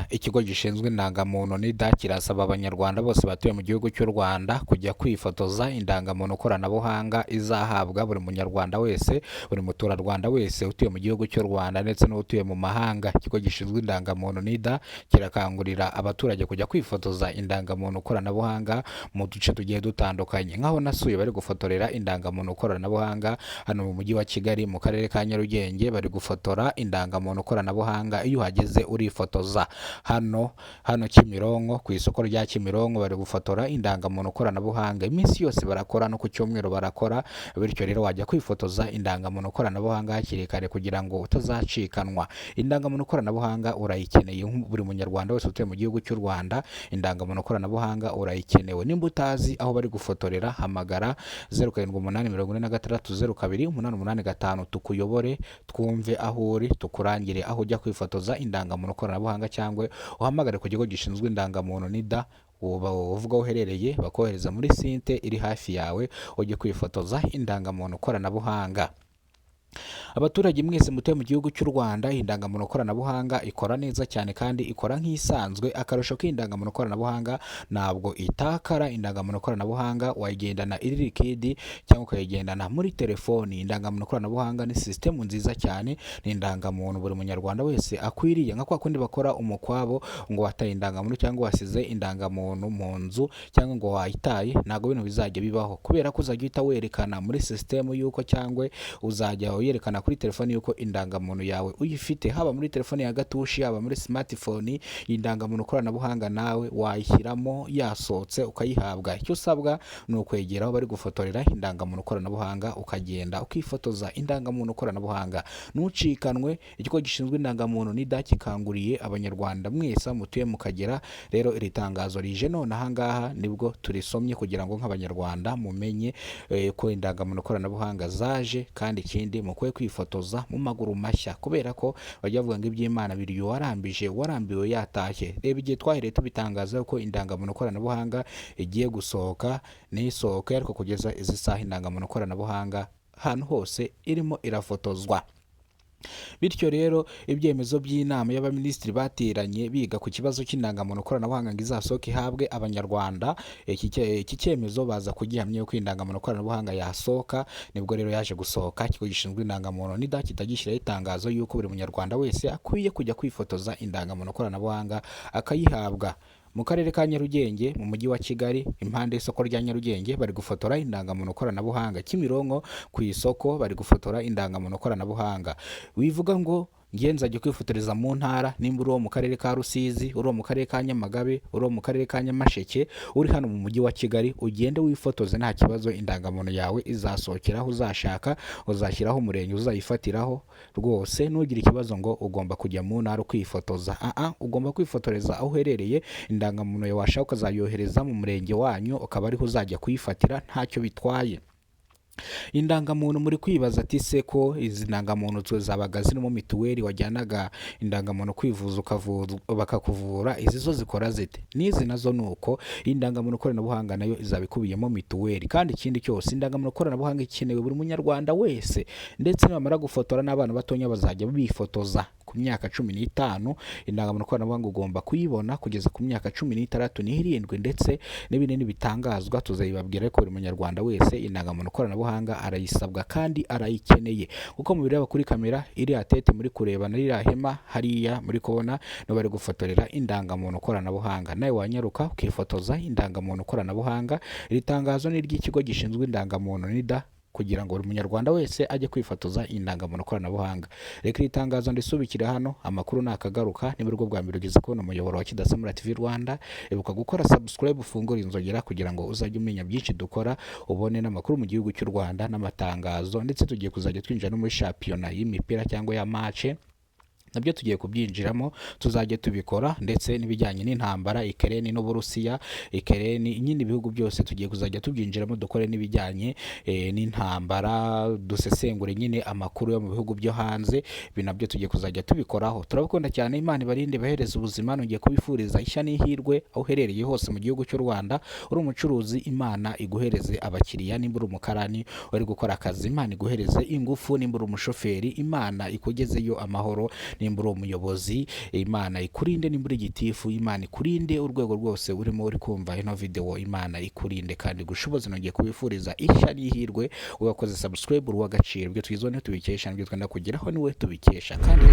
Ikigo gishinzwe indangamuntu NIDA kirasaba Abanyarwanda bose batuye mu gihugu cy'u Rwanda kujya kwifotoza indangamuntu koranabuhanga izahabwa buri munyarwanda wese, buri muturarwanda wese utuye mu gihugu cy'u Rwanda ndetse n'utuye mu mahanga. Ikigo gishinzwe indangamuntu NIDA kirakangurira abaturage kujya kwifotoza indangamuntu koranabuhanga mu duce tugiye dutandukanye. Nk'aho nasuye bari gufotorera indangamuntu koranabuhanga hano mu mujyi wa Kigali, mu karere ka Nyarugenge, bari gufotora indangamuntu koranabuhanga, iyo uhageze urifotoza. Hano Kimironko, ku isoko rya Kimironko, bari gufotora indangamuntu koranabuhanga. Iminsi yose barakora, no ku cyumweru barakora, bityo rero wajya kwifotoza indangamuntu koranabuhanga hakiri kare kugira ngo utazacikanwa. Indangamuntu koranabuhanga urayikeneye, buri munyarwanda wese utuye mu gihugu cy'u Rwanda, indangamuntu koranabuhanga urayikenewe. Nimba utazi aho bari gufotorera, hamagara 0784602885, tukuyobore, twumve aho uri, tukurangire aho ujya kwifotoza indangamuntu koranabuhanga, cyangwa uhamagare ku kigo gishinzwe indangamuntu NIDA, uba uvuga aho uherereye, bakohereza muri site iri hafi yawe, ujye kwifotoza indangamuntu koranabuhanga. Abaturage mwese mutuye mu gihugu cy'u Rwanda, indangamuntu koranabuhanga ikora neza cyane kandi ikora nk'isanzwe. Akarusho k'indangamuntu koranabuhanga, ntabwo itakara. Indangamuntu koranabuhanga wayigendana iri liquide cyangwa ukayigendana muri telefoni. Indangamuntu koranabuhanga ni sisitemu nziza cyane, ni indangamuntu buri munyarwanda wese akwiriye. Nka kwa kundi bakora umukwabo ngo wataye indangamuntu cyangwa wasize indangamuntu mu nzu cyangwa ngo wayitaye, ntabwo bino bizajya bibaho, kubera ko uzajya uhita werekana muri sisitemu y'uko, cyangwa uzajya uyerekana kuri telefoni y'uko indangamuntu yawe uyifite, haba muri telefoni ya gatushi, haba muri smartphone. Indangamuntu koranabuhanga nawe wayishyiramo yasohotse ukayihabwa. Icyo usabwa ni ukwegera aho bari gufotorera indangamuntu koranabuhanga, ukagenda ukifotoza indangamuntu koranabuhanga, ntucikanwe. Ikigo gishinzwe indangamuntu NIDA gikanguriye Abanyarwanda mwese aho mutuye mukagera. Rero iri tangazo rije none ahangaha nibwo turisomye kugira ngo nk'Abanyarwanda mumenye ko indangamuntu koranabuhanga zaje, kandi ikindi mukwiye kwifotoza mu maguru mashya, kubera ko bajya bavuga ngo iby'Imana biri uwarambije, uwarambiwe yatashye. Reba igihe twahereye tubitangaza ko indangamuntu koranabuhanga igiye gusohoka, ntisohoke, ariko kugeza izi saha indangamuntu koranabuhanga ahantu hose irimo irafotozwa. Bityo rero ibyemezo by'inama y'abaminisitiri bateranye biga ku kibazo cy'indangamuntu koranabuhanga ngo izasohoke ihabwe Abanyarwanda, iki cyemezo baza kugihamya yuko indangamuntu koranabuhanga yasohoka. Nibwo rero yaje gusohoka, ikigo gishinzwe indangamuntu NIDA kitagishyiraho itangazo yuko buri munyarwanda wese akwiye kujya kwifotoza indangamuntu koranabuhanga akayihabwa. Mu karere ka Nyarugenge, mu mujyi wa Kigali, impande y'isoko rya Nyarugenge, bari gufotora indangamuntu koranabuhanga. Kimironko ku isoko bari gufotora indangamuntu koranabuhanga. Wivuga ngo ngiye nzajya kwifotoreza mu ntara. Nimba uri uwo mu karere ka Rusizi, uri uwo mu karere ka Nyamagabe, uri uwo mu karere ka Nyamasheke, uri hano mu mujyi wa Kigali, ugende wifotoze nta kibazo. Indangamuntu yawe izasohokeraho uzashaka, uzashyiraho umurenge uzayifatiraho rwose. Ntugire ikibazo ngo ugomba kujya mu ntara ukifotoza. Aa, ugomba kwifotoreza aho uherereye. Indangamuntu yawe washaka ukazayohereza mu murenge wanyu, ukaba ariho uzajya kuyifatira, ntacyo bitwaye. Indangamuntu, muri kwibaza ati se ko izi ndangamuntu zabaga zirimo mituweli, wajyanaga indangamuntu kwivuza bakakuvura, izi zo zikora zite? N'izi nazo ni uko, indangamuntu koranabuhanga nayo izaba ikubiyemo mituweli. Kandi ikindi cyose, indangamuntu koranabuhanga ikenewe buri munyarwanda wese, ndetse nibamara gufotora n'abana batonya bazajya bifotoza ku myaka 15. Indangamuntu koranabuhanga ugomba kuyibona kugeza ku myaka 16 n'irindwi, ndetse n'ibindi bitangazwa tuzabibabwira, ariko buri munyarwanda wese indangamuntu koranabuhanga arayisabwa kandi arayikeneye. Kuko mubireba kuri kamera, iriya tente muri kureba na ririya hema hariya muri kubona, nibo bari gufotorera indangamuntu koranabuhanga. Nawe wanyaruka ukifotoza indangamuntu koranabuhanga. Iri tangazo ni iry'ikigo gishinzwe indangamuntu NIDA, kugira ngo buri munyarwanda wese ajye kwifotoza indangamuntu koranabuhanga. Reka iri tangazo ndisubikire hano, amakuru nakagaruka. Niba aribwo bwa mbere ugeze kubona umuyoboro wa Kidasamura TV Rwanda, ibuka gukora subscribe, ufungure inzogera kugira ngo uzajye umenya byinshi dukora, ubone n'amakuru mu gihugu cy'u Rwanda n'amatangazo. Ndetse tugiye kuzajya twinjira no muri shampiyona y'imipira cyangwa ya match, nabyo tugiye kubyinjiramo, tuzajya tubikora, ndetse n'ibijyanye n'intambara Ukraine n'Uburusiya, Ukraine nyine, ibihugu byose tugiye kuzajya tubyinjiramo, dukore n'ibijyanye n'intambara, dusesengure nyine amakuru yo mu bihugu byo hanze. Ibi nabyo tugiye kuzajya tubikoraho. Turabakunda cyane, Imana ibarinde, bahereze ubuzima. Nongeye kubifuriza ishya n'ihirwe aho uherereye hose mu gihugu cy'u Rwanda. Uri umucuruzi, Imana iguhereze abakiriya. Nimba uri umukarani uri gukora akazi, Imana iguhereze ingufu. Nimba uri umushoferi, Imana ikugezeyo amahoro. Nimba uri umuyobozi, Imana ikurinde. Nimba uri gitifu, Imana ikurinde. Urwego rwose urimo uri kumva ino video, Imana ikurinde kandi gushoboze. Nongeye kubifuriza ishya n'ihirwe. Wakoze subscribe, uri uw'agaciro. Ibyo twizeho niwe tubikesha, n'ibyo twenda kugeraho niwe tubikesha kandi.